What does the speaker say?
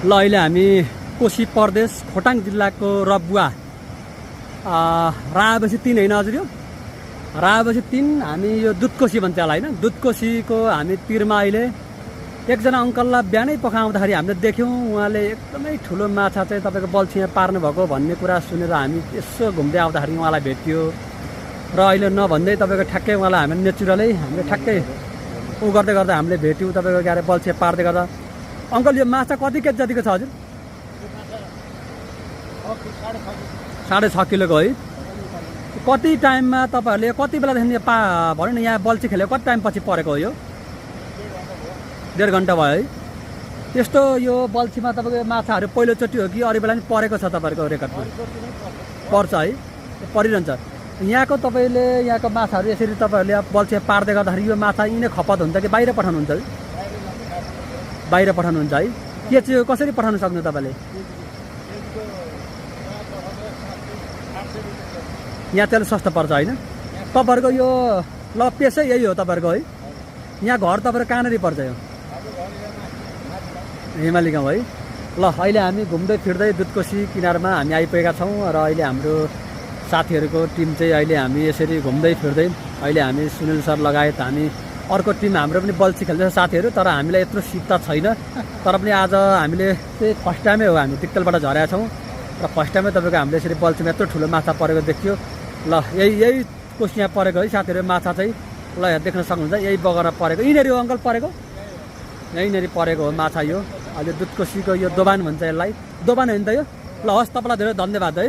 ल अहिले हामी कोशी प्रदेश खोटाङ जिल्लाको रबुवा रायाबसी 3 होइन हजुर, यो रायाबसी 3 हामी यो दुधकोशी भन्छ होला होइन। दुधकोशीको हामी तिरमा अहिले एकजना अङ्कललाई बिहानै पख आउँदाखेरि हामीले देख्यौँ, उहाँले एकदमै ठुलो माछा चाहिँ तपाईँको बल्छीमा पार्नु भएको भन्ने कुरा सुनेर हामी यसो घुम्दै आउँदाखेरि उहाँलाई भेट्यो र अहिले नभन्दै तपाईँको ठ्याक्कै उहाँलाई हामीले नेचुरलै हामीले ठ्याक्कै उ गर्दै गर्दा हामीले भेट्यौँ तपाईँको क्यारे बल्छी पार्दै गर्दा। अङ्कल यो माछा कति केजी जतिको छ हजुर? 6.5 किलोको है। कति टाइममा तपाईँहरूले कति बेलादेखि भन्यो न यहाँ बल्छी खेलेको कति टाइम पछि परेको हो? यो 1.5 घन्टा भयो है। त्यस्तो यो बल्छीमा तपाईँको माछाहरू पहिलोचोटि हो कि अरू बेला पनि परेको छ तपाईँहरूको रेकर्डमा? पर्छ है, परिरहन्छ। यहाँको तपाईँले यहाँको माछाहरू यसरी तपाईँहरूले बल्छी पार्दै गर्दाखेरि यो माछा यिनै खपत हुन्छ कि बाहिर पठाउनुहुन्छ है? बाहिर पठाउनुहुन्छ है। के चाहिँ कसरी पठाउनु सक्नु तपाईँले? यहाँ चाहिँ सस्तो पर्छ होइन? तपाईँहरूको यो ल पेसै यही हो तपाईँहरूको है? यहाँ घर तपाईँको कहाँनिर पर्छ यो? हिमाली गाउँ है। ल अहिले हामी घुम्दै फिर्दै दुधकोशी किनारमा हामी आइपुगेका छौँ र अहिले हाम्रो साथीहरूको टिम चाहिँ अहिले हामी यसरी घुम्दै फिर्दै अहिले हामी सुनिल सर लगायत हामी अर्को टिम हाम्रो पनि बल्छी खेल्दैछ साथीहरू, तर हामीलाई यत्रो सिप त छैन। तर पनि आज हामीले चाहिँ फर्स्ट टाइमै हो हामी तिक्तलबाट झरेका छौँ र फर्स्ट टाइमै तपाईँको हामीले यसरी बल्छीमा यत्रो ठुलो माछा परेको देखियो। ल यही कोसिया परेको है साथीहरू माछा चाहिँ, ल यहाँ देख्न सक्नुहुन्छ यही बगरमा परेको। यिनीहरू हो अङ्कल परेको? यहीँनिर परेको हो माछा यो। अहिले दुधकोशीको यो दोबान भन्छ यसलाई, दोबान हो नि त यो। ल हस्, तपाईँलाई धेरै धन्यवाद है।